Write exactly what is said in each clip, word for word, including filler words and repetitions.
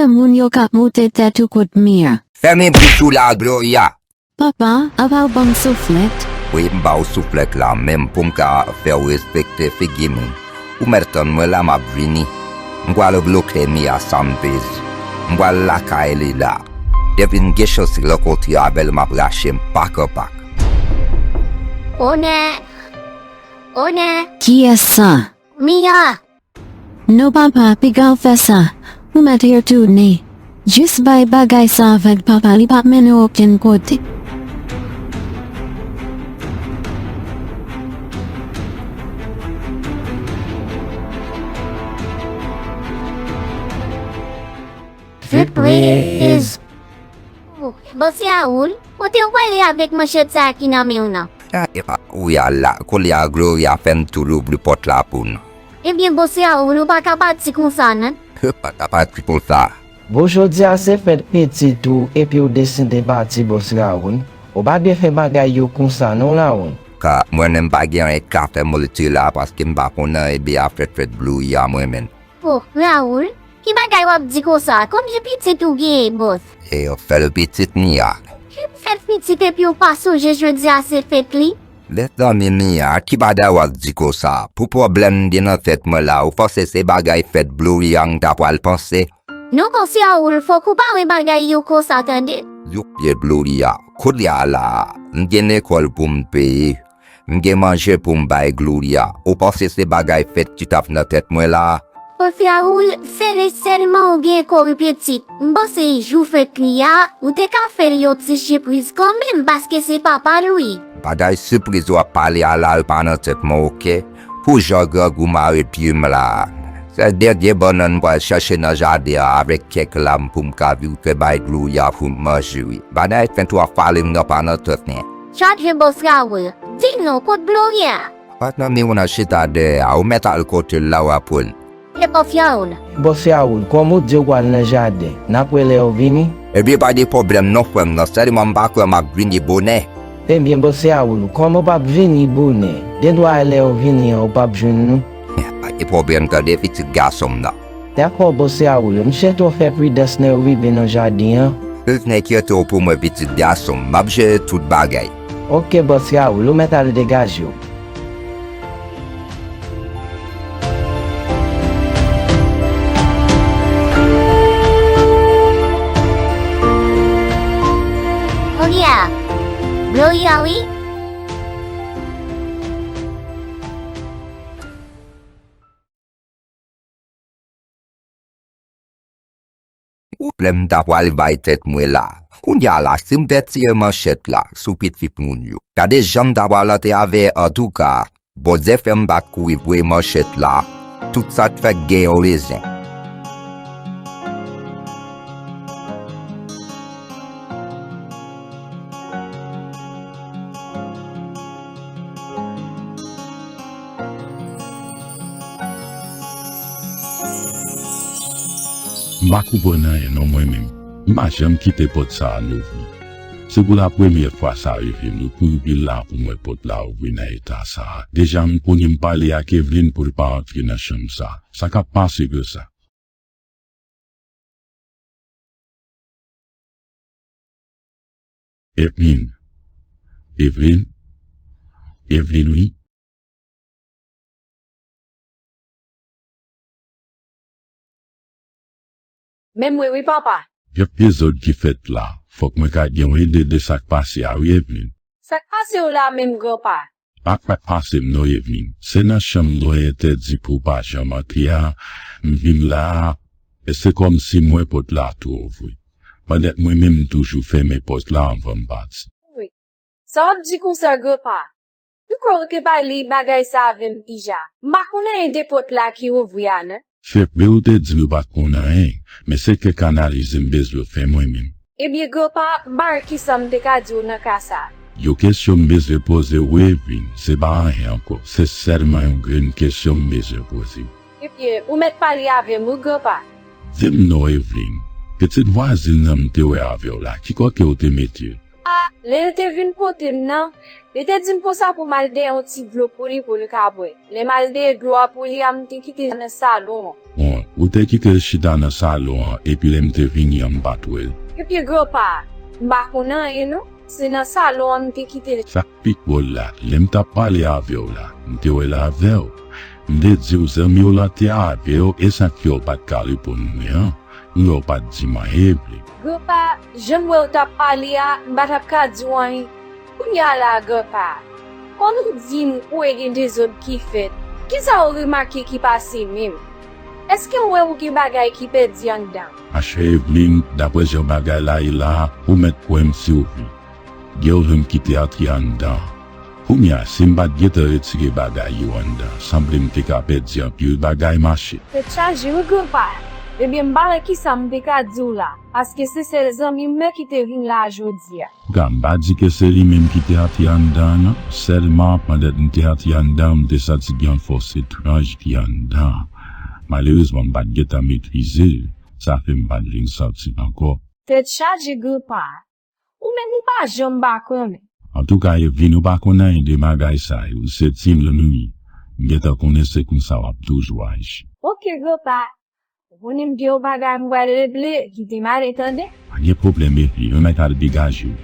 Moun yo k ap moute tèt ou kot mi a. Fèmen bouch ou la, Gloria! Papa, apa w ban m souflèt? Wi, m ba w souflèt la, men pou m ka fè w respekte figi m, ou mèt tann mwen la, m ap vini. M pral bloke mi a san m peze. M pral lakay li la. Depi m gen chans rankontre avè l, m ap rache m pak an pak. Onè! Onè! Kiyès sa? Mia! Non papa, piga w fè sa. Ou mèt retounen. Jis bay bagay sa avèk papa, li p ap mennen w okenn kote. Surprise! Oh, bòs Raoul, kote w prale avèk manchèt sa a ki nan men w nan? Wi, ala, kounye a Gloria fè m tou louvri pòt la pou nou. Ebyen, bòs Raoul, ou pa ka pati konsa, non? Pa ka pati konsa. Bon, jodi a se fèt pitit ou, epi w deside pati, bòs Raoul. Ou pa dwe fè bagay yo konsa, non, Raoul. Ka, mwen menm pa gen anyen k ka fè m rete la, paske m pa konn anyen byen afè fèt Gloria mwen menm. Oh, Raoul, ki bagay w ap di konsa? Konbyen pitit ou genyen, bòs? E, yon sèl pitit m gen. Yon sèl pitit epi w pa sonje jodi a se fèt li? Mezanmi Mia, ki bagay w ap di konsa? Pou pwoblèm m gen nan tèt mwen la, ou panse se bagay fèt Gloria m ta pral panse? Non, bòs Raoul, fòk ou pa wè bagay yo konsa, tande. Yo pye Gloria, kounye a la, m gen lekòl pou m peye. M gen manje pou m bay Gloria. Ou panse se bagay fèt ki t ap nan tèt mwen la? Bòs Raoul, se lè sèlman ou gen kòm pitit. M panse jou fèt li a, ou te ka fè l yon ti sipriz kanmenm, paske se papa l wi. Bagay sipriz w ap pale a la, yo pa nan tèt mwen, oke? Pou jan grangou mare pye m la. Se dènye bannann m pral chache nan jaden an avèk kèk lam pou m ka vire fè bay Gloria pou m manje wi. Bagay fèt w ap pale m nan pa nan tèt mwen. Chaje bòs Raoul, di m non, kot Gloria? Patnè m nan chita dèyè a, ou mèt al kote l la w ap wè l. E bòs Raoul? Bòs Raoul, kòm ou di w pral nan jaden, n ap wè lè w vini. Ebyen pa gen pwoblèm non frè m nan, sèlman m pa kwè m ap vini bonè. Ebyen bòs Raoul, kòm ou p ap vini bonè, gendwa lè w vini an ou p ap jwenn nou. Pa gen pwoblèm tande pitit gason m nan. Dakò bòs Raoul, m swete w fè pridans lè w rive nan jaden an. Enkyete w pou mwen pitit gason m, m ap jere tout bagay. Oke bòs Raoul, ou mèt al degaje w. Gloria! Gloria, wi! Pwoblèm m ta pral bay tèt mwen la. Kounye a la, si m pèdi manchèt la sou pitit moun yo, gade jan m ta pral antre avè, antouka, Bondye fè m pa t kouri voye manchèt la, tout sa t fèt gen yon rezon. M pa konprann anyen non mwen menm. M pa janm kite pòt sa a louvri. Se pou la premyè fwa sa rive m wi, pou m vin la pou m wè pòt la ouvri nan eta sa a. Deja m konnen m pale ak Evelyn pou l pa antre nan chanm sa. Sa k ap pase konsa? Evelyn. Evelyn. Evelyn, wi. Men mwen wi, papa. Gen dezòd ki fèt la. Fòk mwen ka gen yon ide de sa k pase a, wi, Evelyn. Sa k pase w la menm, granpa? Pa k pase m non, Evelyn. Se nan chanm mwen entèdi pou w pa janm antre a, m vin la a, e se kòmsi m wè pòt la tou ouvri. Pandan mwen menm m toujou fèmen pòt la anvan m pati. Wi. Sa w ap di konsa, granpa? M kwè w te pale bagay sa avè m deja. M pa konn anyen de pòt la ki ouvri a, non. Se vre w te di nou pa t konn anyen, men se kèk analiz m bezwen fè mwen menm. Ebyen, granpa, m pa wè kisa m te ka di w nan ka sa a. Yon kesyon m bezwen poze w, Evelyn, se pa anyen ankò. Se sèlman yon grenn kesyon m bezwen poze w. Ebyen, ou mèt pale avè m, wi, granpa. Di m non, Evelyn. Pitit vwazin nan m te wè avè w la, ki kote w te mete l? A, lè l te vin kote m nan, li te di m konsa pou m al dèyè yon ti dlo pou li pou l ka bwè. Lè m al dèyè dlo a pou li a, m te kite l nan salon an. Bon, Ou te kite l chita nan salon an, epi lè m te vini an, m pa t wè l. Epi granpa, m pa konn anyen non. Se nan salon an m te kite l. Sa k pi dwòl la, lè m t ap pale avè w la, m te wè l avè w. M te di w zanmi w lan te avè w, e sa k fè w pa t ka reponn mwen an. M wè w pa t di m anyen vre. Granpa, jan m wè w t ap pale a, m pa t ap ka di w anyen. Kounye a la, granpa, kòm ou di m ou wè gen dezòd ki fèt, kisa w remake ki pase menm? Èske w wè ou gen bagay ki pèdi anndan? Machè Evelyn, daprè jan bagay la ye la a, ou mèt kwè m si w vle. Gen yon nonm ki te antre anndan an. Kounye a, si m pa t gentan retire bagay yo anndan an, sanble m te ka pèdi anpil bagay, machè. Tèt chaje wi, granpa. Ebyen, m pa wè kisa m te ka di w la, paske se sèl zanmi m nan ki te vin la jodi a. Antouka, m pa di ke se li menm ki te antre anndan an, non. Sèlman, pandan m te antre anndan an, m te santi gen yon fòs etranj ki anndan an. Malerezman, m pa t gentan metrize l. Sa fè m pa t vin santi l ankò. Tèt chaje, granpa. Ou menm ou pa janm pa konnen. Antouka, Evelyn, ou pa konn anyen de bagay sa yo. Se timoun ou ye. M gentan konnen se konsa w ap toujou aji. Oke, granpa. Ou konnen m gen yon bagay m pral regle, kite m ale, tande? Pa gen pwoblèm, Evelyn, ou mèt al degaje w.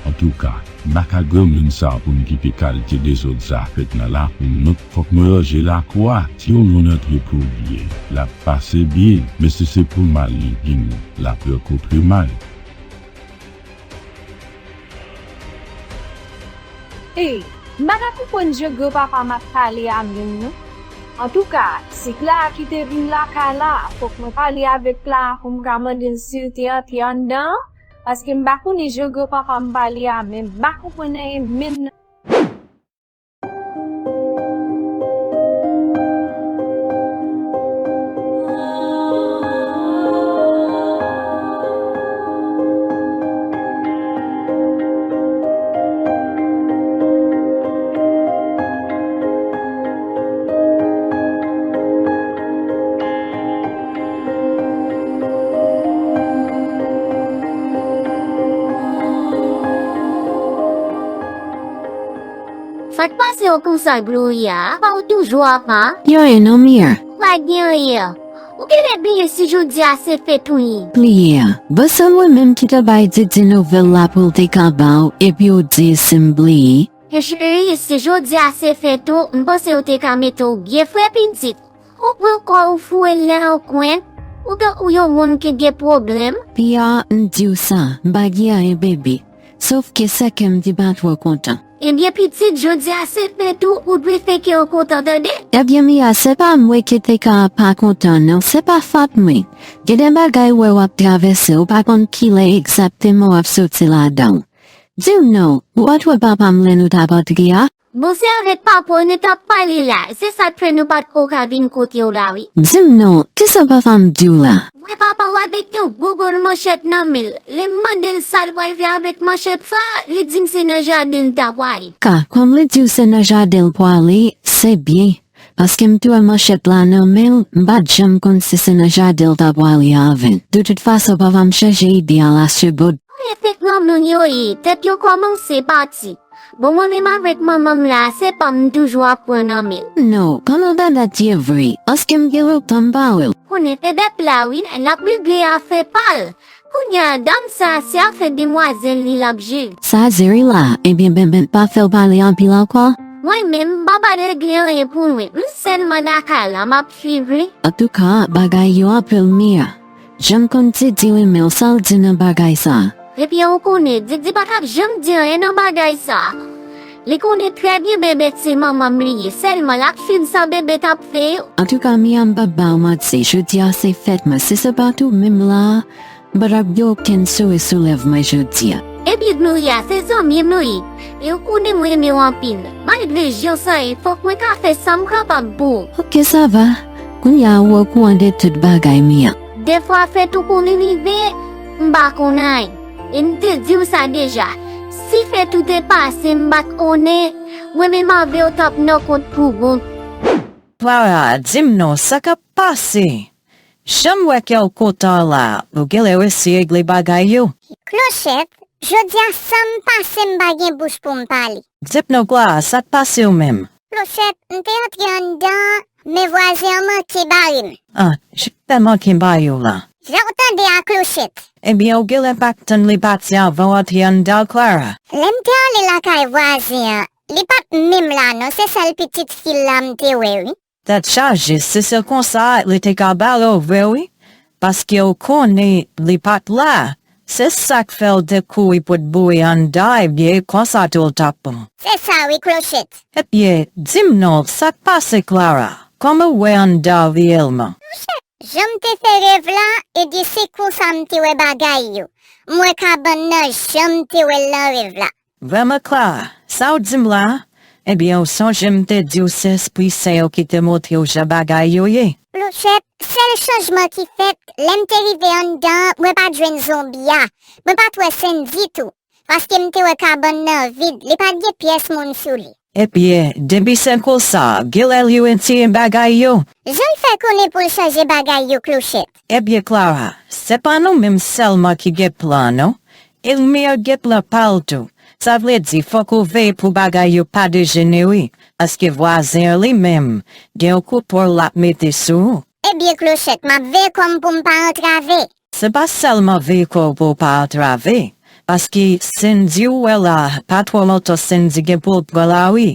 Antouka, m pa ka granmoun sa a pou m kite kalite dezòd sa a fèt nan lakou m non. Fòk mwen ranje lakou a. Ti Oulon antre pou byen. L ap pase byen, men si se pou mal li vini, l ap rankontre mal. Ey, m pa ka konprann jan granpapa m ap pale a menm non. Antouka, se Clara ki te vin lakay la, fòk mwen pale avèk Clara pou m ka mande l si l te antre anndan an, paske m pa konnen jan granpapa m pale a menm, m pa konprann anyen menm nan. Sa k pase w konsa, Gloria? Apa w toujou apa? Gen anyen non, Mia. Pa gen anyen. Ou genlè bliye si jodi a se fèt ou ye. Bliye a? Bon, se mwen menm ki te bay Didi nouvèl la pou l te ka ba w, epi w di si m bliye. Cheri, si jodi a se fèt ou, m panse w te ka mete w byen fre, pitit. Ou pran kò w foure l nan yon kwen, ou tankou yon moun ki gen pwoblèm. Pia, m di w sa, m pa gen anyen, bebe. Sòf ke sè kè m te pa twò kontan. Ebyen, pitit, jodi a se fèt ou, ou dwe fè kè w kontan, tande? Ebyen, Mia, se pa mwen ki te ka pa kontan, non, se pa fòt mwen. Gen de bagay ou wè w ap travèse, ou pa konn kilè egzakteman w ap soti ladan l. Di m non, ou pa t wè papa m lè nou t ap antre a? Bon, se avèk papa w nou t ap pale la, se sa k fè nou pa t ko ka vin kote w la, wi. Di m non, kisa papa m di w la? Mwen, papa w avèk yon gwo gwo manchèt nan men l. Lè m mande l sa l pral fè avèk manchèt sa, li di m se nan jaden l ta pwale. Ka, kòm li di w se nan jaden l pwale, se byen. Paske m te wè manchèt la nan men l, m pa t janm konn si se nan jaden l ta pwale avè l. De tout fason, papa m chanje ide a la segonn. Konnen se granmoun yo ye, tèt yo kòmanse pati. Bon, mwen menm avèk manman m la, se pa m toujou ap pran nan men l. Non, kòman bagay ye vre? Èske m gen lontan m pa wè l? Konnen se bèt la, wi, l ap regle afè pa l. Kounye a, dam sa a, se afè demwazèl li l ap jere. Sa a, Zeri la, ebyen, Benben pa fè w pale anpil ankò? Mwen menm, m pa pral regle anyen pou mwen. M sèlman lakay la, m ap swiv li. Antouka, bagay yo anpil, Mia. Jan m konn Didi renmen w, sa l di nan bagay sa a? Ebyen, ou konnen, Didi pa t ap janm di anyen nan bagay sa a. Li konnen trè byen Benben se manman m li ye, sèlman l ap swiv sa Benben t ap fè yo. Antouka, Mia, m p ap ba w manti, jodi a se fèt mwen, si se pa t ou menm la, m pa t ap gen okenn souri sou lèv mwen jodi a. Epi Gloria, se zanmi m nou ye, e ou konnen m renmen w anpil. Malgre jan sa ye, fòk mwen ka fè sa m kapab pou ou. Oke, sa va. Kounye a ou okouran de tout bagay, Mia. Dèfwa fèt ou konn rive, m pa konn anyen. E m te di w sa deja. Si fèt ou te pase, m pa t konnen, mwen menm avè w t ap nan kont pou bon. Clara, di m non, sa k ap pase? Jan m wè kè w kontan la, ou genlè resi regle bagay yo. Klochèt, jodi a san m pase m pa gen bouch pou m pale. Di m non, Clara, sa k pase w menm? Klochèt, m te antre anndan, men vwazen an manke bare m. Ah, jan l fè manke bare w la? Jan w tande a, Klochèt. Ebyen, ou genlè pa t tann li pati avan w antre anndan, Clara. Lè m te ale lakay vwazen an, li pa t menm la non, se sèl pitit fi l la m te wè, wi. Tèt chaje, si se konsa, li te ka ba l ou vre, wi. Paske ou konnen li pa t la. Se sa k fè l te kouri pou t boure anndan, ebyen, konsa tou l t ap pran. Se sa, wi, Klochèt. Ebyen, di m non, sa k pase, Clara? Kòman w wè anndan reyèlman? Klochèt, jan m te fè rèv la, ebyen, se konsa m te wè bagay yo. M wè kabann nan jan m te wè l nan rèv la. Vrèman, Clara, sa w di m la? Ebyen, ou sonje m te di w se Espri Sen yo ki te montre w jan bagay yo ye. Klochèt, sèl chanjman ki fèt, lè m te rive anndan, mwen pa t jwenn zonbi a. Mwen pa t wè Sen ditou, paske m te wè kabann nan vid, li pa t gen pyès moun sou li. Ebyen, depi se konsa, genlè li retire bagay yo. Jan l fè konnen pou l chanje bagay yo, Klochèt? Ebyen, Clara, se pa nou menm sèlman ki gen plan, non. Elmer gen plan pa l tou. Sa vle di, fòk ou veye pou bagay yo pa dejenere, paske vwazen an li menm, gen yon kontwòl l ap mete sou ou. Ebyen, Klochèt, m ap veye kò m pou m pa antrave. Se pa sèlman veye kò w pou w pa antrave, paske Sandy ou wè la, pa twò lontan Sandy gen pou l pran lari.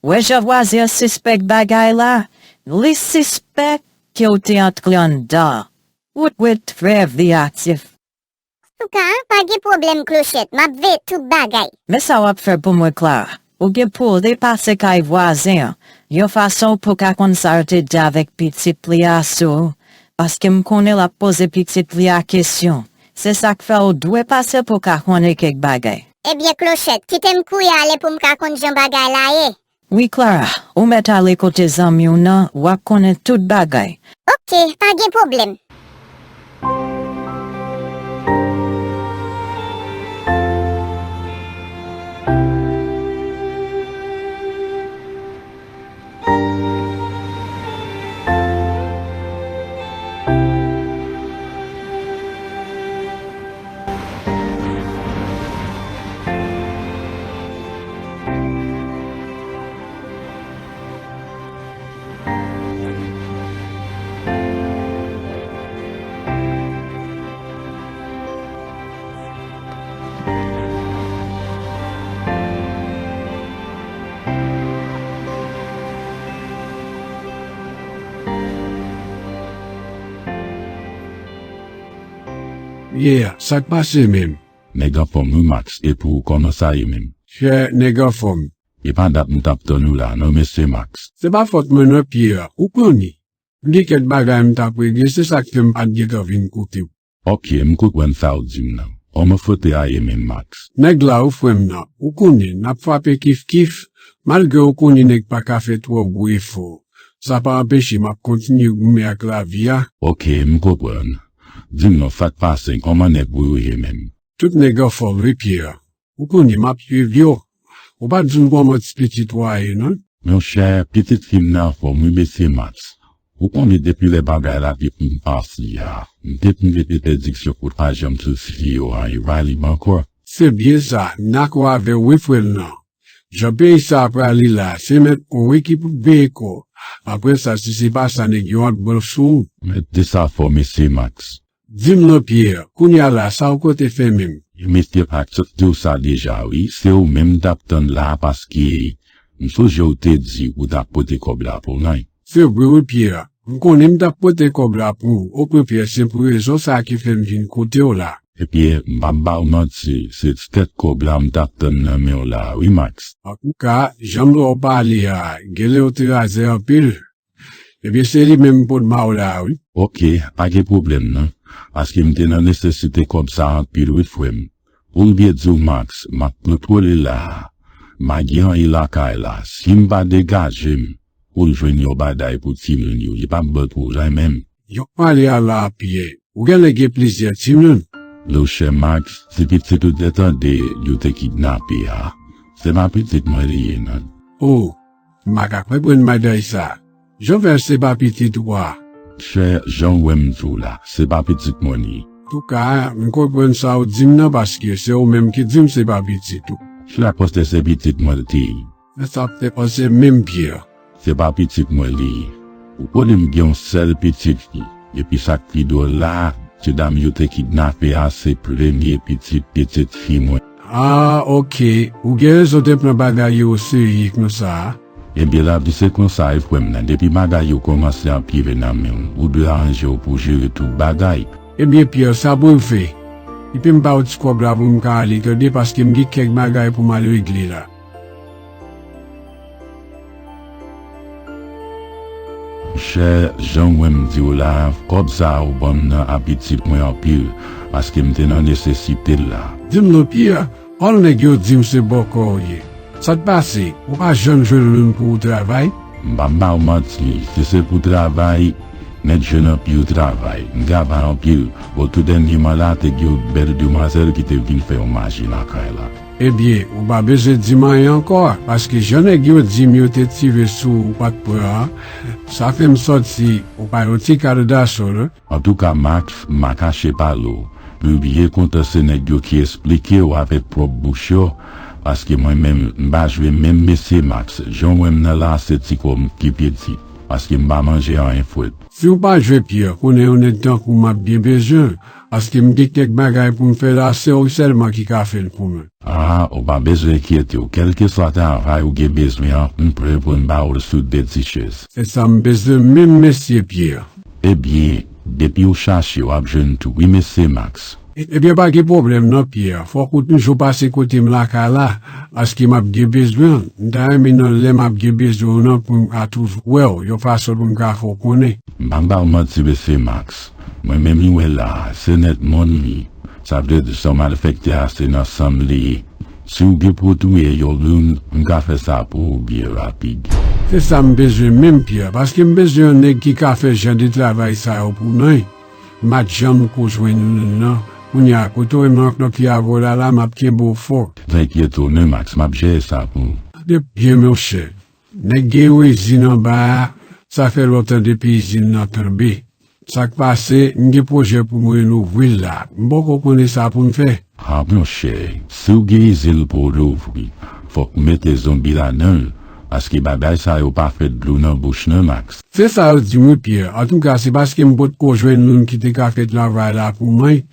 Wè jan vwazen an sispèk bagay la, li sispèk ke w te antre anndan. Ou dwe trè veyatif. Antouka, pa gen pwoblèm, Klochèt, m ap veye tout bagay. Men sa w ap fè pou mwen, Clara. Ou gen pou w repase kay vwazen an, yon fason pou w ka konn sa l te di avèk pitit li a sou ou, paske m konnen l ap poze pitit li a kesyon. Se sa k fè w dwe pase pou w ka konnen kèk bagay. Ebyen, Klochèt, kite m kouri ale pou m ka konn jan bagay la ye. Wi, Clara, ou mèt ale kote zanmi w nan, w ap konnen tout bagay. Oke, pa gen pwoblèm. Yeah, sa k pase menm? Nèg anfòm wi, Max, e pou ou, kòman sa ye menm? Chè, nèg anfòm. E pa dat m t ap tann ou la non, mesye Max. Se pa fòt mwen non, Pierre, ou konnen. M gen kèk bagay m t ap regle, se sa k fè m pa t gentan vin kote w. Oke, m konprann sa w di m nan. Kòman fwote a ye menm, Max? Nèg la wi, frè m nan, ou konnen, n ap frape kif kif, malgre ou konnen nèg pa ka fè twò gwo efò. Sa pa anpeche m ap kontinye goumen ak lavi a. Oke, m konprann. Di m non, sa k pase, kòman nèg ou yo ye menm? Tout nèg anfòm wi, Pierre. Ou konnen m ap swiv yo. Ou pa t di m kòman ti pitit ou a ye non. Monchè, pitit fi m nan anfòm wi, mesye Max. Ou konnen depi lè bagay la te fin pase a, m te fin met entèdiksyon pou l pa janm sou site yo a, e pa li ankò. Se byen sa, m dakò avè w wi, frè m nan. Jan peyi sa a prale la, se mèt ou wi ki pou veye kò. Apre sa, si se pa sa, nèg yo ap bon sou ou. Mèt di sa fò, mesye Max. Di m non, Pierre, kounye a la, sa ou konte fè menm? Mesye Max, m di w sa deja wi, se ou menm m t ap tann la a, paske m sonje w te di ou t ap pote kòb la pou mwen. Se vre wi, Pierre, m konnen m t ap pote kòb la pou ou, okontrè, se pou rezon sa a ki fè m vin kote w la. Ebyen, m p ap ba w manti, se ti tèt kòb la m t ap tann nan men w la a wi, Max. Antouka, jan m wè w pale a, genlè w te razè anpil. Ebyen, se li menm m pot ba w la a wi. Oke, pa gen pwoblèm non, paske m te nan nesesite kòb sa a anpil wi, frè m. Pou m byen di w, Max, m ap kontwole la a. M pa gen anyen lakay la. Si m pa degaje m pou l jwenn yon bagay pou timoun yo, li p ap bon pou w jan menm. Yon pale a la a, Pierre. Ou genlè gen plizyè timoun. Monchè Max, ti pitit ou te tande yo te kidnape a, se pa pitit mwen li ye non. O, m pa ka konprann bagay sa. Jan w fè se pa pitit ou a? Chè, jan w wè m di w la, se pa pitit mwen li ye. Antouka, m konprann sa w di m nan paske se ou menm ki di m se pa pitit ou. Chè, poste se pitit mwen li te ye. Men sa m te panse menm, Pierre. Se pa pitit mwen li ye. Ou konnen m gen yon sèl pitit li. Epi sa k pi dwòl la, medam yo te kidnape a se premye pitit pitit fi mwen. Ah, oke. Ou gen rezon te pran bagay yo oserye konsa a. Ebyen, lavi se konsa, wi, frè m nan. Depi bagay yo kòmanse anpile nan men w, ou dwe aranje w pou w jere tout bagay. Ebyen, Pierre, sa pou m fè? Epi m ba w ti kòb la pou m ka ale, tande, paske m gen kèk bagay pou m al regle la. Monchè, jan w wè m di w la, kòb sa a ou ban m nan apitit mwen anpil, paske m te nan nesesite l la. Di m non, Pierre, all nèg yo di m se bòkò w ye. Sa k pase? Ou pa janm jwenn moun pou ou travay? M p ap ba w manti, si se pou travay, nèg jwenn anpil travay. M travay anpil. Bon, tou dènyèman la, te gen yon bèl demwazèl ki te vin fè yon maji lakay la. Ebyen, ou pa bezwen di m anyen ankò, paske jan nèg yo di m yo te tire sou ou pa t pran an, sa fè m santi ou pa yon ti kadadasyon, non. Antouka, Max, m pa kache pale w. Pi byen kontan se nèg yo ki esplike w avèk pwòp bouch yo, paske mwen menm, m pa jwe menm mesye Max. Jan w wè m nan la, se ti kòb ki piti, paske m pa manje anyen frèt. Si w pa jwe, Pierre, konnen yon nèg tankou m ap byen bezwen l, paske m gen kèk bagay pou m fè la, se ou sèlman ki ka fè l pou mwen. Ah, ou pa bezwen enkyete w. Kèlkeswa travay ou gen bezwen an, m prè pou m ba w l sou de ti chèz. Se sa m bezwen menm, mesye Pierre. Ebyen, depi w chache, w ap jwenn tou, wi, mesye Max. E, ebyen, pa gen pwoblèm non, Pierre. Fòk ou toujou pase kote m lakay la, paske m ap gen bezwen w. M ta renmen nan lè m ap gen bezwen w nan pou m ka toujou wè w, yon fason pou m ka fè w konnen. M p ap ba w manti, mesye Max. Mwen menm li wè la, se nèt mòn li. Sa vle di sa w malfektè a se nan san m li ye. Si w gen pou w touye yon moun, m ka fè sa pou ou byen rapid. Se sa m bezwen menm, Pierre, paske m bezwen yon nèg ki ka fè jan de travay sa yo pou mwen. M pa t janm ko jwenn youn nan. Kounye a, kote w nan knòk li avè w la, la, m ap kenbe w fò. Pa enkyete w non, Max, m ap jere sa pou ou. Tande byen, monchè. Nèg gen yon izin anba a, sa fè lontan depi izin nan tonbe. Sa k pase, m gen pwojè pou m renouvre l la. M poko konnen sa pou m fè. Ah, monchè, si w gen izin pou w louvri, fòk w mete zonbi ladan l, paske bagay sa yo pa fè dlo nan bouch non, Max. Se sa yo di m wi, Pierre. Antouka, se paske m potko jwenn moun ki te ka fè travay la pou mwen,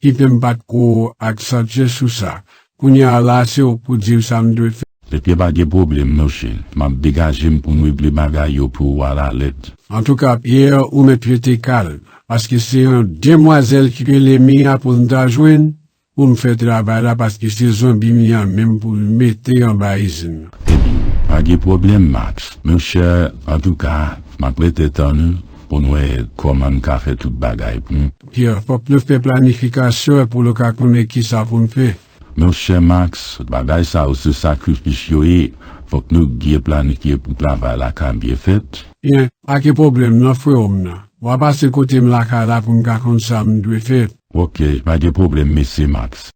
ki fè m pa t ko aksantye sou sa. Kounye a la, se ou k pou di m sa m dwe fè. Ebyen, pa gen pwoblèm, monchè. M ap degaje m pou m regle bagay yo pou ou alalèt. Antouka, Pierre, ou mèt rete kalm, paske se yon demwazèl ki rele Mia pou m ta jwenn, pou m fè travay la, paske se zonbi Mia menm pou l mete anba izin nan. Ebyen, pa gen pwoblèm, Max. Monchè, antouka, m ap rete tann ou pou n wè kòman n ka fè tout bagay pou m. Pierre, fòk nou fè planifikasyon pou nou ka konnen kisa pou n fè. Monchè Max, bagay sa yo se sakrifis yo ye. Fòk nou byen planifye pou travay la ka byen fèt. Byen, pa gen pwoblèm non, frè m nan. W a pase kote m lakay la pou m ka konn sa m dwe fè. Oke, pa gen pwoblèm, mesye Max.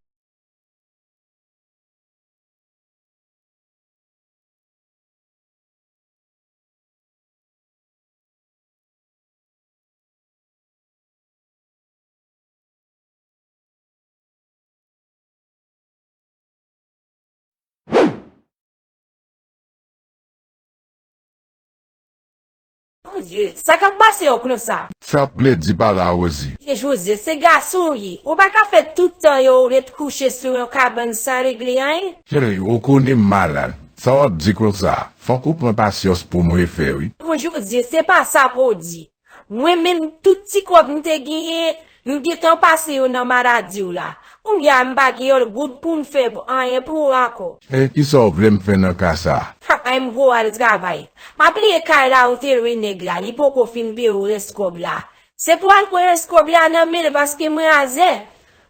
Bondye, sa k ap pase yo konsa? Sa vle di pa la, Rosie? E Jozye, se gason w ye. Ou pa ka fè tout tan yo ou ret kouche sou yon kabann san regle anyen? Cheri, ou konnen m malad. Sa w ap di konsa? Fòk ou pran pasyans pou m refè, wi. Bon, Jozye, se pa sa pou w di. Mwen menm, tout ti kòb m te genyen, m gentan pase yo nan maladi w la. Kounye a, m pa gen yon goud pou m fè anyen pou ou ankò. E kisa w vle m fè nan ka sa a? Ha, ay, m gwo al travay. M ap leye kay la ou te lwe nèg la, li poko fin peye w rès kòb la. Se pou w al pran rès kòb la nan men l paske m razè.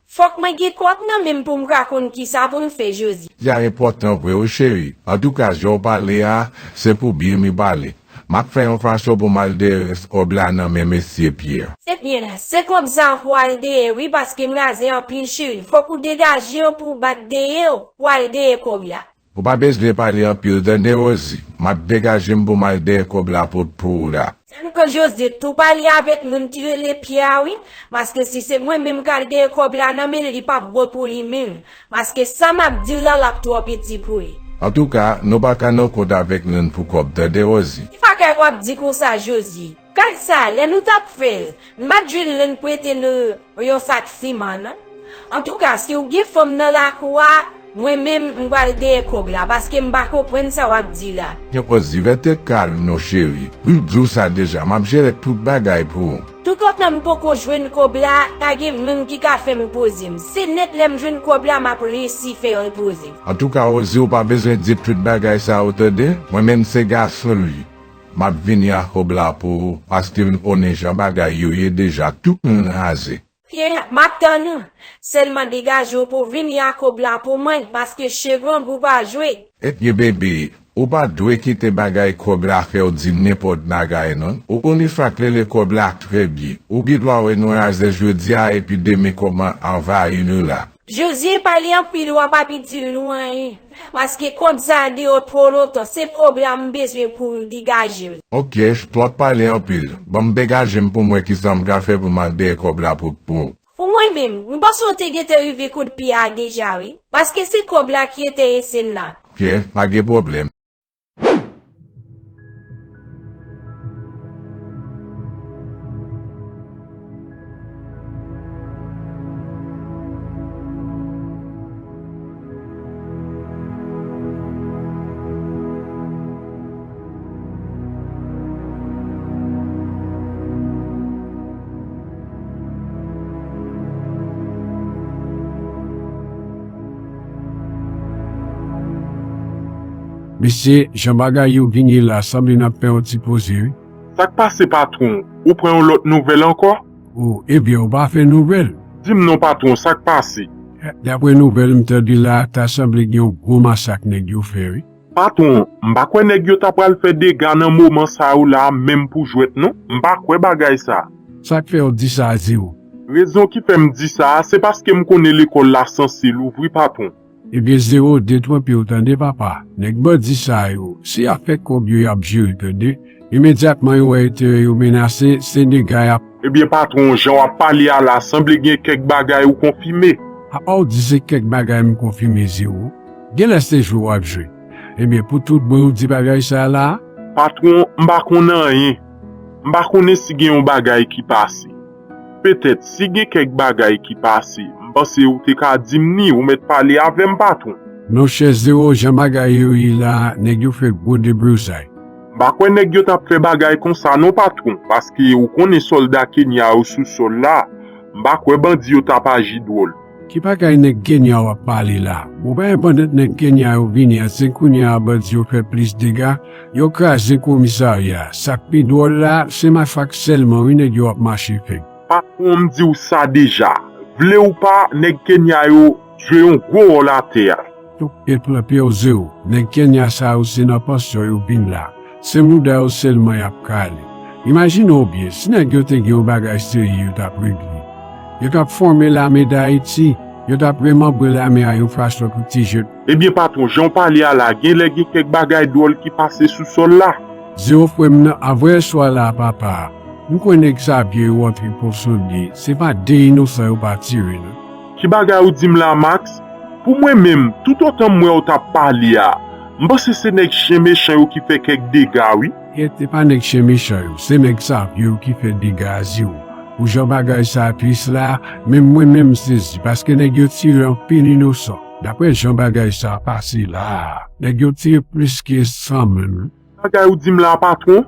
Fòk mwen gen kòb nan men m pou m ka konn kisa pou m fè, Jozye. Sa enpòtan vre wi, cheri. Antouka, jan w pale a, se pou byen m pale. M ap fè yon fason pou m al dèyè rès kòb la nan men mesye Pierre. Se byen la, se kòb sa pou w al dèyè wi, paske m razè anpil, cheri. Fòk ou degaje w pou w bat dèyè w, pou w al dèyè kòb la. Ou pa bezwen pale anpil, tande, Rosie. M ap degaje m pou m al dèyè kòb la pou, pou ou la. Tankou Jozye tou pale avèk moun ki rele Pyè a wi, paske si se mwen menm k al dèyè kòb la nan men l, li p ap bon pou li menm, paske sa m ap di w la, l ap twò piti pou li. Antouka, nou pa ka nan kont avèk Lynn pou kòb, tande, Rosie. Ki bagay w ap di konsa, Josie? Kay sa, lè nou t ap fè l, n pa t jwenn Lynn prete nou yon sak siman, non. Antouka, si w gen fanm nan lakou a, mwen menm, m pral dèyè kòb la, paske m pa konprann sa w ap di la. Rosie, rete kalm non, cheri. M di w sa deja, m ap jere tout bagay pou ou. Toutotan m poko jwenn kòb la, pa gen moun ki ka fè m poze m. Se nèt lè m jwenn kòb la, m ap resi fè l poze m. Antouka, Rosie, ou pa bezwen di tout bagay sa yo, tande? Mwen menm se gason l ye. M ap vini ak kòb la pou ou, paske m konnen jan bagay yo ye deja, tout moun raze. Pierre, m ap tann ou. Sèlman degaje w pou w vini ak kòb la pou mwen, paske chevangou pa jwe. Ebyen, bebe, ou pa dwe kite bagay kòb la fè w di nenpòt bagay, non. Ou konnen sa k rele kòb la trè byen. Ou gen dwa wè nou raze jodi a, epi demen kòb la anvayi nou la. Josie, pale anpil, w ap itil nou anyen. Paske kòb sa a deyò twò lontan, se kòb la m bezwen pou l degaje l. Oke, twòp pale anpil. Ban m degaje m pou m wè kisa m ka fè pou m al dèyè kòb la pou, pou. Pou mwen menm, m panse w te gentan rive kote Pierre a deja, wi. Paske se kòb la ki enterese l la. Oke, pa gen pwoblèm. Mesye, jan bagay yo vin ye la, sanble n ap fè yon ti poze, wi. Sa k pase, patwon? Ou pran yon lòt nouvèl ankò? O, ebyen, ou pa fè nouvèl? Di m non, patwon, sa k pase? Daprè nouvèl m tande la, ta sanble gen yon gwo masak nèg yo fè, wi. Patwon, m pa kwè nèg yo ta pral fè dega nan moman sa yo la a menm pou jwèt, non. M pa kwè bagay sa. Sa k fè w di sa, Zewo? Rezon ki fè m di sa a, se paske m konnen lekòl la sanse louvri, patwon. Ebyen, Zewo, detranpe w, tande, papa. Nèg bandi sa yo, se afè kòb yo y ap jere, tande. Imedyatman yo wè enterè yo menase, se dega y ap. Ebyen, patwon, jan w ap pale a la, sanble gen kèk bagay ou konfime. Apa w di se kèk bagay m konfime, Zewo? Genlè se jwe w ap jwe. Ebyen, pou tout bon, ou di bagay sa a la a? Patwon, m pa konn anyen. M pa konnen si gen yon bagay ki pase. Petèt, si gen kèk bagay ki pase, m panse ou te ka di m ni, ou mèt pale avè m, patwon. Monchè Zewo, jan bagay yo ye la a, nèg yo fè gwo deblozay. M pa kwè nèg yo t ap fè bagay konsa non, patwon, paske ou konnen sòlda Kenya yo sou sòl la. M pa kwè bandi yo t ap aji dwòl. Ki bagay nèg Kenya w ap pale la? Bon, pa enpandan nèg Kenya yo vini a, se kounye a bandi yo fè plis dega, yo kraze komisarya. Sa k pi dwòl la, se masak sèlman, wi, nèg yo ap mache fè. Patwon, m di w sa deja. Vle ou pa, nèg Kenya yo jwe yon gwo wòl atè a. Tout pèp lan pè w, Zewo. Nèg Kenya sa yo se nan pansyon yo vin la. Se mouda yo sèlman y ap kale. Imajine w byen, si nèg yo te gen yon bagay serye yo t ap regle. Yo t ap fòme lame Dayiti, yo t ap remanbre lame a yon fason pou ti jèn. Ebyen, patwon, jan w pale a la, genlè gen kèk bagay dwòl ki pase sou sòl la. Zewo, frè m nan, avanyèswa la a, papa, m kwè nèg Savye yo antre Pon Sondye, se pa de inosan yo pa tire, non. Ki bagay ou di m la, Max? Pou mwen menm, toutotan m wè w t ap pale a, m panse se nèg chen mechan yo ki fè kèk dega, wi. Kèt, se pa nèg chen mechan yo, se nèg Savye yo ki fè dega a, Zewo. Pou jan bagay sa a tris la, menm mwen menm m sezi, paske nèg yo tire anpil inosan. Daprè jan bagay sa a pase la a, nèg yo tire plis ke san moun. Bagay ou di m la, patwon?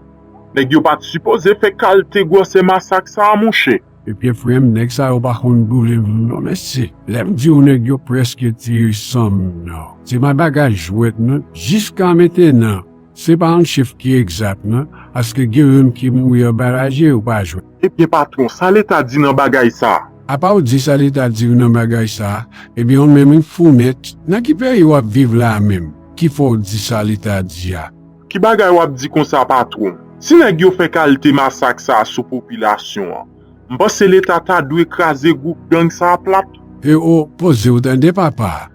Nèg yo pa t sipoze fè kalte gwosè masak sa a, monchè. Ebyen, frè m, nèg sa yo pa konn boule moun non, mesye. Lè m di w nèg yo prèske tire san moun, non. Se pa bagay jwèt, non. Jiska mentenan, se pa yon chif ki egzak, non, paske gen youn ki mouri anba raje, ou pa jwenn. Ebyen, patwon, sa Leta di nan bagay sa a? Apa w di sa Leta di w nan bagay sa a? Ebyen, ou menm, ou fou nèt. Nan ki peyi w ap viv la a menm? Ki fè w di sa Leta di a? Ki bagay w ap di konsa, patwon? Si nèg yo fè kalte masak sa a sou popilasyon an, m panse Leta ta dwe kraze gwoup gang sa a plat. E o, poze w tande, papa.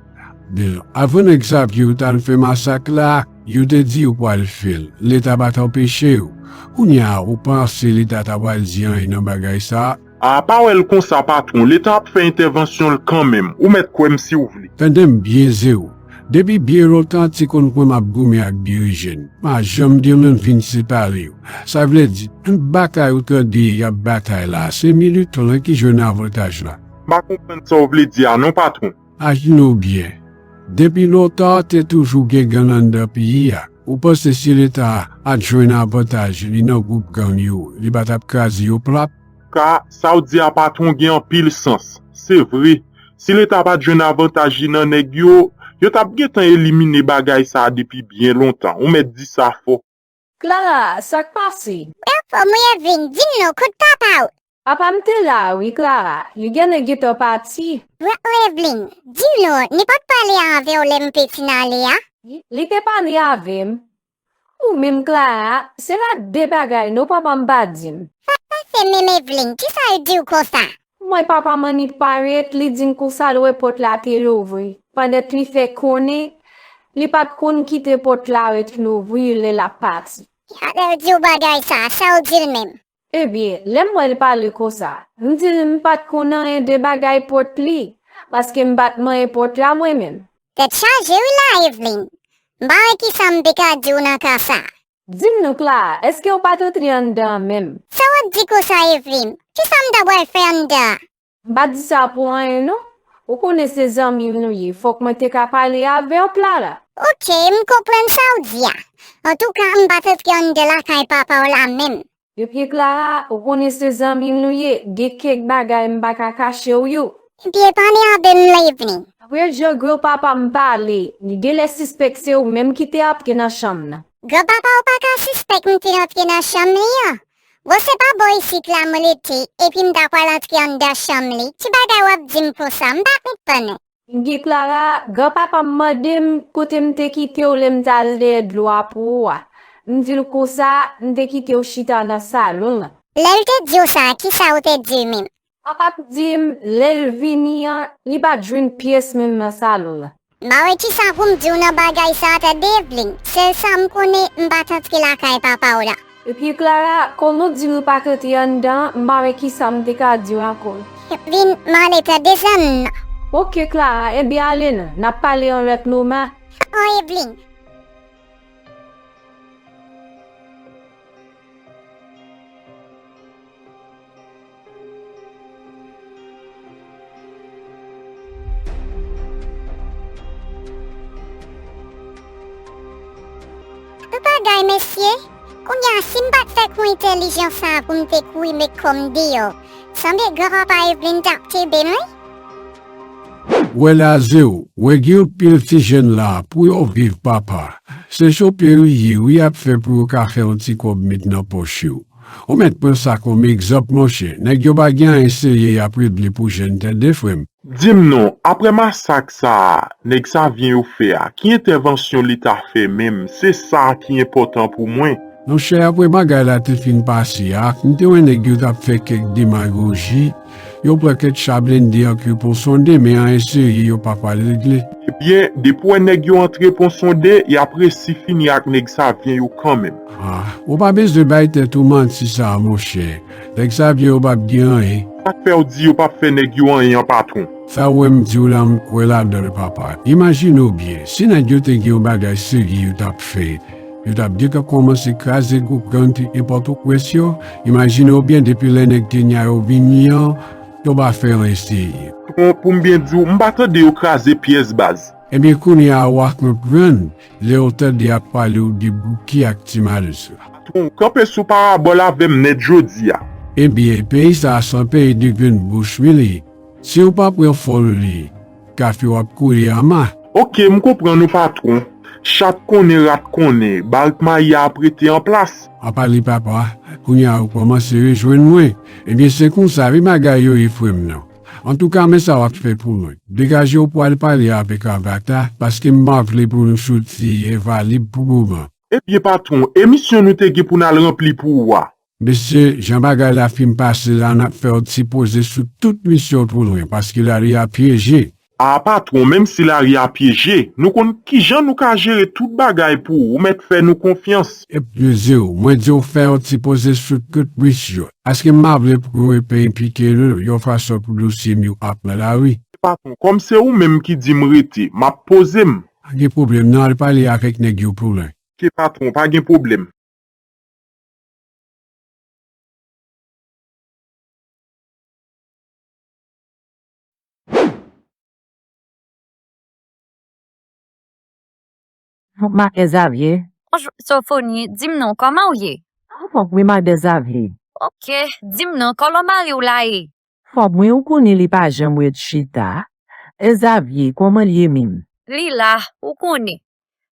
Bon, avan nèg Savye yo t al fè masak la, yo te di yo pral fè l. Leta pa t anpeche yo. Kounye a, ou panse Leta ta pral di anyen nan bagay sa a? A, pa wè l konsa, patwon. Leta ap fè entèvansyon l kanmenm. Ou mèt kwè m si w vle. Tande m byen, Zewo. Depi byen lontan, ti konn mwen m ap goumen ak Birijèn. M pa janm gen menm vin separe yo. Sa vle di, tout batay ou tande y ap batay la, se Militon an ki jwenn avantaj la. M pa konprann sa w vle di a non, patwon. Imajine w byen. Depi lontan, te toujou gen gang anndan peyi a. Ou panse si Leta a t jwenn avantaj li nan gwoup gang yo, li pa t ap kraze yo plat? Ka, sa w di a, patwon, gen anpil sans. Se vre, si Leta pa t jwenn avantaj li nan nèg yo, yo t ap gentan elimine bagay sa a depi byen lontan. Ou mèt di sa fò. Clara, sa k pase? Ou anfòm wi, Evelyn, di m non, kot papa w? Papa m te la wi, Clara, li genlè gentan pati. Bra Evelyn, di m non, li pa t pale avè w lè m te fin ale a? Li te pale avè m. Ou menm, Clara, se rad de bagay non papa m pa di m. Sa k pase menm, Evelyn, kisa l di w konsa? Mwen, papa m annik parèt, li di m konsa l wè pòt la te louvri. Pandan li fè konnen li pa t konn kite pòt la ret louvri lè l ap pati. Lè l di w bagay sa, sa w di l menm? Ebyen, lè m wè l pale konsa, m di l m pa t konn anyen de bagay pòt li, paske m pa t manyen pòt la mwen menm. Tèt chaje wi la, Evelyn. M pa wè kisa m te ka di w nan ka sa. Di m non, Clara, èske w pa t antre anndan an menm? Sa w ap di konsa, Evelyn? Kisa m ta pral fè anndan an? M pa di sa pou anyen non. Ou konnen se zanmi nou ye, fòk mwen te ka pale avè w, Clara. Oke, m konprann sa w di a. Antouka, m pa t antre anndan lakay papa w la menm. Epi Clara, ou konnen se zanmi nou ye, gen kèk bagay m pa ka kache w yo. Ebyen, pale avè m, Evelyn. Dapre jan granpapa m pale, li genlè sispèk se ou menm ki te antre nan chanm nan. Granpapa w pa ka sispèk m te antre nan chanm li an. Bon, se pa bò isit la m rete, epi m ta pral antre anndan chanm li. Ki bagay w ap di m konsa? M pa konprann ou. Ebyen Clara, granpapa m mande m kote m te kite w lè m t al dèyè dlo a pou ou a. M di l konsa, m te kite w chita nan salon an. Lè l te di w sa, kisa w te di menm? Papa m di m, lè l vini an, li pa t jwenn pyès moun nan salon an. M pa wè kisa pou m di w nan bagay sa a, tande, Evelyn. Sèl sa m konnen, m pa t antre lakay papa w la. Epi Clara, kòm ou di m ou pa t antre anndan, m pa wè kisa m te ka di w ankò. Evelyn, m ale, tande, zanmi m. Oke, Clara, ebyen ale non. N ap pale yon lòt moman. Dakò, Evelyn. Tout bagay, mesye. Kounye a, si m pa t fè kou entèlijan sa a pou m te kouri met kò m deyò, sanble granpapa Evelyn t ap kenbe m, wi. Wè la, Zeo, wè gen yon pil ti jèn la, pou yo viv, papa. Se chofe yo ye, wi, y ap fè pou yo ka fè yon ti kòb met nan pòch yo. Ou mèt pran sa kòm egzanp, monchè. Nèg yo pa gen anyen serye y ap regle pou jèn, tande, frè m. Di m non, apre masak sa a, nèg Savyen yo fè a, ki entèvansyon Leta fè menm? Se sa ki enpòtan pou mwen. Monchè, apre bagay la te fin pase a, m te wè nèg yo t ap fè kèk demagoji, yo pran kèk cha blende ak yo pon sonde, men anyen serye yo pa pral regle. Ebyen, depi w wè nèg yo antre pon sonde, y ap resi fini ak nèg Savyen yo kanmenm. Ah, ou pa bezwen bay tèt ou manti sa a, monchè. Nèg Savyen yo p ap gen anyen. Sa k fè w di yo p ap fè nèg yo anyen an, patwon? Sa w wè m di w la, m kwè ladan l, papa. Imajine w byen, si nèg yo te gen yon bagay serye yo t ap fè, yo t ap gentan kòmanse kraze gwoup gang ki enpòtoprens yo. Imajine w byen, depi lè nèg Kenya yo vini an, yo pa fè anyen serye. Patwon, pou m byen di w, m pa tande yo kraze pyès, baz. Ebyen, kounye a w a konprann lè w tande y ap pale w de Bouki ak Ti Malèz la. Patwon, kanpe sou parabòl avè m nèt jodi a. Ebyen, peyi sa a se yon peyi de grenn bouch, wi, li. Si w pa pran fòl li, kafe w ap koule anma. Oke, m konprann ou, patwon. Chat konnen, rat konnen, barik mayi a ap rete an plas. Apa li papa, kounye a ou kòmanse rejwenn mwen. Ebyen, se konsa, wi, bagay yo ye, frè m nan. Antouka, men sa w ap fè pou mwen. Degaje w pou w al pale avèk Agatha, paske m pa vle pou nou soti envalib pou moman. Ebyen, patwon, e misyon nou te gen pou n al ranpli pou ou a? Mesye, jan bagay la fin pase la, n ap fè yon ti poze sou tout misyon pou mwen, paske lari a pyeje. A, patwon, menm si lari a pyeje, nou konn kijan nou ka jere tout bagay pou ou, ou mèt fè nou konfyans. Ebyen, Zeo, mwen di w fè yon ti poze sou tout misyon. Paske m pa vle pou yo peye pike nou yon fason pou dosye m yo ap nan lari. Patwon, kòm se ou menm ki di m rete, m ap poze m. Pa gen pwoblèm, n al pale avèk nèg yo pou lè. Ke patwon, pa gen pwoblèm. Maten Zavye. Bonjou Sofoni, di m non, kòman w ye? Anfòm wi Maten Zavye. Oke, di m non, kòman mari w la ye? Anfòm wi, ou konnen li pa janm ret chita. E Zavye, kòman l ye menm? Li la, ou konnen.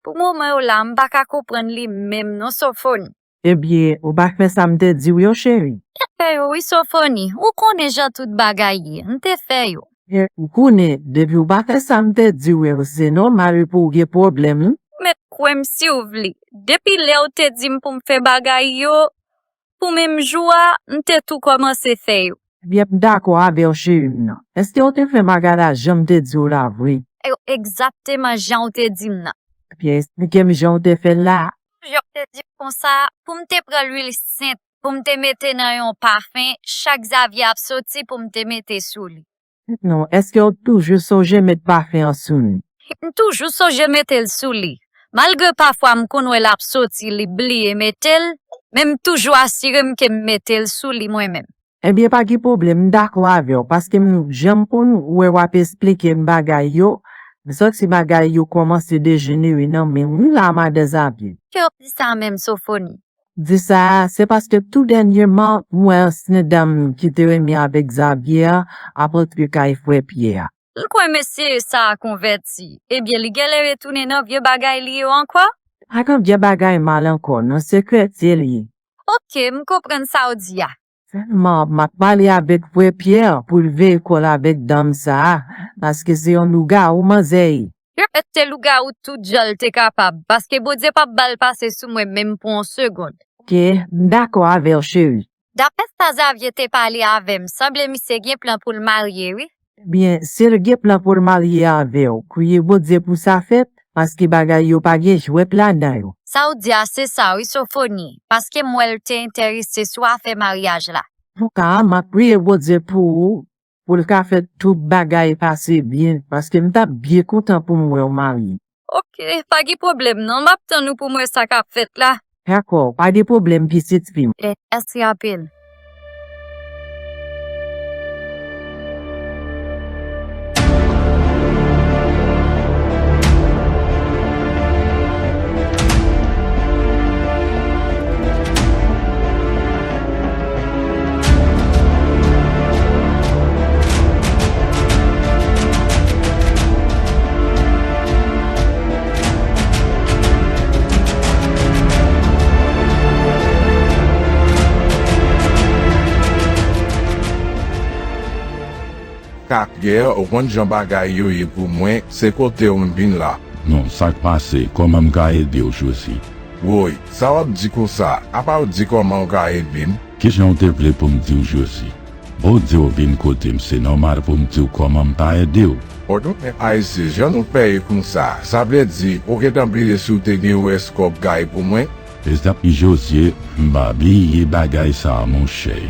Pou moman yo la, m pa ka konprann li menm non Sofoni. Ebyen, ou pa fè sa m te di w yo, cheri? M te fè yo wi Sofoni, ou konnen jan tout bagay ye, m te fè yo. Ebyen, ou konnen, depi w pa fè sa m te di w yo, se nòmal pou w gen pwoblèm wi. Ou mèt kwè m si w vle. Depi lè w te di m pou m fè bagay yo, pou menm jou a, m te tou kòmanse fè yo. Ebyen, m dakò avè w cheri m nan. Èske w te fè bagay la jan m te di w la vre? Egzakteman jan w te di m nan. Ebyen, esplike m jan w te fè l la. Jan w te di m konsa, pou m te pran lwil sent, pou m te mete nan yon pafen, chak Zavye ap soti pou m te mete sou li. Non, èske w toujou sonje met pafen an sou li? M toujou sonje mete l sou li. Malgre pafwa m konn wè l ap soti, li bliye mete l, men m toujou asire m ke m mete l sou li mwen menm. Ebyen, pa gen pwoblèm, m dakò avè w, paske m janm konn wè w ap esplike m bagay yo, m santi bagay yo kòmanse dejenere nan men w wi la, Madan Zavye. Ke w ap di sa menm, Sofoni? Di sa, se paske tou dènyèman, m wè ansyen dam ki te renmen avèk Zavye a ap antre kay frè Pyè a. M kwè mesye sa a konvèti. Ebyen, li genlè retounen nan vye bagay li yo ankò? Pa gen vye bagay mal ankò, non, se kretyen li ye. Oke, m konprann sa w di a. Sèlman, m ap pale avèk frè Pyè pou l veye kò l avèk dam sa a, paske se yon lougawou manzè ye. Yo mèt se lougawou tout jan l te kapab, paske Bondye p ap ba l pase sou mwen menm pou yon segonn. Oke, m dakò avè w, cheri. Daprè sa Zavye te pale avè m, sanble misye gen plan pou l marye, wi. Ebyen, si l gen plan pou l marye avè w, priye Bondye pou sa fèt, paske bagay yo pa gen jwèt ladan yo. Sa w di a se sa, wi, Sofoni, paske m wè l te enterese sou afè maryaj la. Antouka, m ap priye Bondye pou ou, pou l ka fè tout bagay pase byen, paske m t ap byen kontan pou m wè w marye. Oke, pa gen pwoblèm non, m ap tann ou pou m wè sa k ap fèt la. Dakò, pa gen pwoblèm pitit fi m. Mèsi anpil. Kakyè, ou konn jan bagay yo ye pou mwen, se kote w m vin la. Non, sa k pase? Kòman m ka ede w, Josie? Woy, sa w ap di konsa? Apa w di kòman w ka ede m? Kijan w te vle pou m di w, Josie? Bon, w di w vin kote m, se nòmal pou m di w kòman m ka ede w. O, nou menm Ayisyen, jan nou fè ye konsa, sa vle di ou gentan bliye si w te gen yon rès kòb kay pou mwen? Mezanmi Josie, m pa bliye bagay sa a monchè.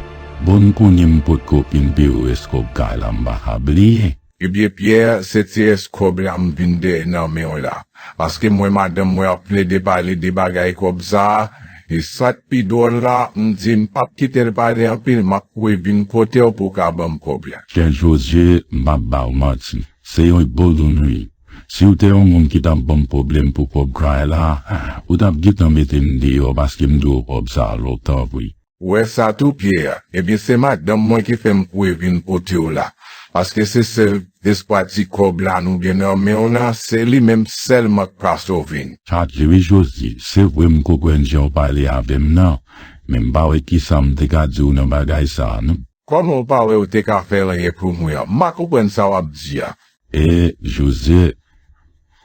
Bon, m konnen m potko fin peye rès kòb kay la, m pa ka bliye. Ebyen Pierre, se ti rès kòb la m vin dèyè nan men w la. Paske m wè madanm mwen ap plede pale de bagay kòb sa a, e sa k pi dwòl la, m di m p ap kite l pale anpil, m ap kouri vin kote w pou w ka ban m kòb la. Chè Josie, m p ap ba w manti, se yon bon moun wi. Si w te yon moun ki t ap ban m pwoblèm pou kòb kay la, ou t ap gentan mete m deyò paske m dwe w kòb sa a lontan vre. Ou wè sa tou, Pierre? Ebyen, se madanm mwen ki fè m kouri vin kote w la. Paske se sèl espwa ti kòb la nou gen nan men w lan, se li menm sèlman k ka sove n. Chaje wi, Josie. Se vre m konprann jan w pale avè m nan, men m pa wè kisa m te ka di w nan bagay sa a non. Kòman w pa wè w te ka fè anyen pou mwen an? M pa konprann sa w ap di a. E, Josie,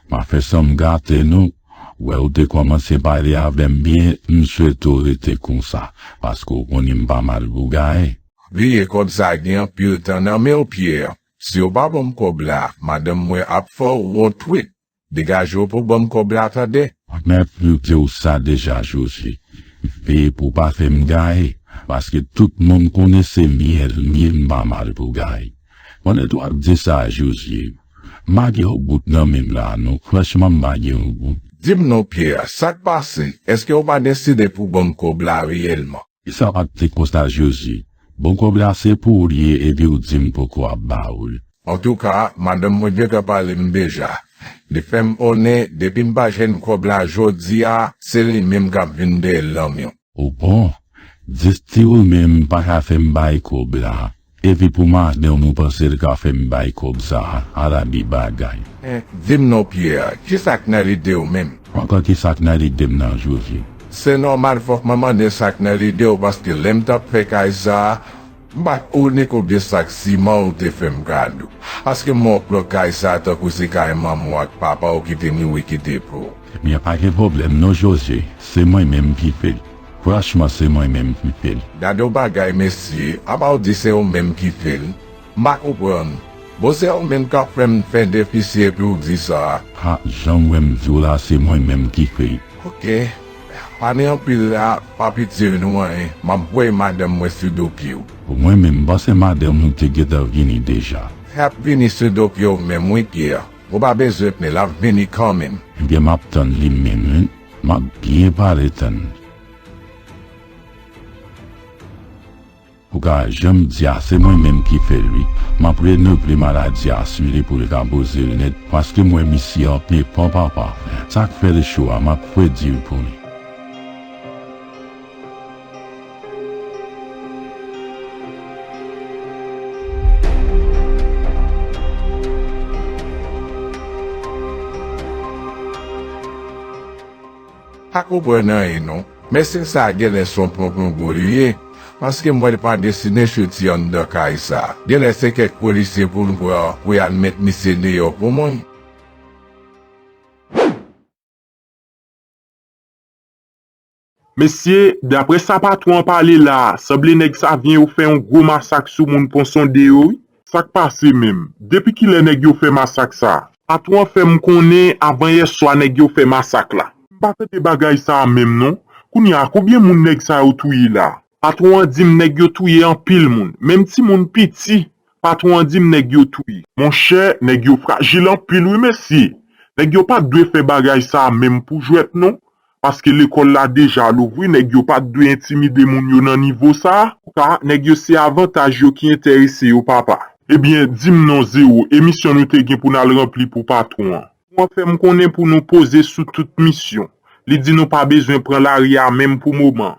m a fè san m gate nou. Wè ou te kòmanse pale avè m byen, m swete w rete konsa, paske w konnen m pa mal pou gaye. Bliye kòb sa gen anpil tan nan men w, Pierre. Si w pa ban m kòb la, madanm mwen ap fè w yon twit. Degaje w pou w ban m kòb la, tande. Mwen te di w sa deja, Josie. Veye pou w pa fè m gaye, paske tout moun konnen se myèl m ye, m pa mal pou gaye. Pandan w ap di sa, Josie, M pa gen yon goud nan men m la non, franchman m pa gen yon goud. Di m non Pierre, sa k pase? Èske w pa deside pou ban m kòb la reyèlman? Kisa w ap di konsa Jozye? Bon kòb la se pou ou l ye epi w di m poko ap ba ou l. Antouka, madanm mwen gentan pale m deja. Li fè m konnen depi m pa jwenn kòb la jodi a, se li menm k ap vin dèyè lanmyon. O bon, Distri ou menm pa ka fè m bay kòb la. Epi pou madanm ou panse l ka fè m bay kòb sa a, ala de bagay. Eh, di m non Pierre, kisa k nan lide w menm? Ankò kisa k nan lide m nan Jozye? Se nòmal fòk mwen mande sa k nan lide w paske lè m t ap fè kay sa a, m pa t konnen konbyen sak siman ou te fè m kado. Paske m wè w pran kay sa a tankou se kay manman w ak papa w ki te mouri kite pou w. Ebyen pa gen pwoblèm non Jozye, se mwen menm ki fè l. Franchman se mwen menm ki fè l. Gade yon bagay mesye, apa w di se ou menm ki fè l? M pa konprann. Bon se ou menm k ap fè m fè defisi epi w di sa. Ha, jan w wè m di w la se mwen menm ki fè l. Oke. Pale anpil la, pa pitye nou anyen. M ap voye madanm mwen sou do pye w. Mwen menm m panse madanm ou te gentan vini deja. L ap vini sou do pye w menm wi Pierre. Ou pa bezwen pè, l ap vini kanmenm. Ebyen m ap tann li menm wi. M ap byen pale tann. Ou ka jan m di a se mwen menm ki fè l wi. M ap renouvle maladi a sou li pou l ka poze l nèt paske m wè misye an pepan papa. Sa k fè l cho a m ap fredi l pou li. Pa konprann anyen non. Mesye sa a genlè se yon ponpongo li ye, paske m wè l pa deside soti anndan kay sa a. Genlè se kèk polisye pou l pran pou y al met misye deyò pou mwen. Mesye, daprè sa patwon an pale la a, sanble nèg sa vyen yo fè yon gwo masak sou moun Pon Sonde yo wi. Sa k pase menm? Depi kilè nèg yo fè masak sa a? Patwon an fè m konnen avan yèswa nèg yo fè masak la. M pa tande bagay sa a menm non. Kounye a, konbyen moun nèg sa yo touye la? Patwon an di m nèg yo touye anpil moun, menm timoun piti, patwon an di m nèg yo touye. Monchè, nèg yo frajil anpil wi mesye. Nèg yo pa t dwe fè bagay sa a menm pou jwèt non. Paske lekòl la deja louvri, nèg yo pa t dwe entimide moun yo nan nivo sa a. Antouka, nèg yo se avantaj yo ki enterese yo papa. Ebyen, di m non Zewo, e misyon nou te gen pou n al ranpli pou patwon an? Patwon an fè m konnen pou nou poze sou tout misyon. Li di nou pa bezwen pran lari a menm pou moman.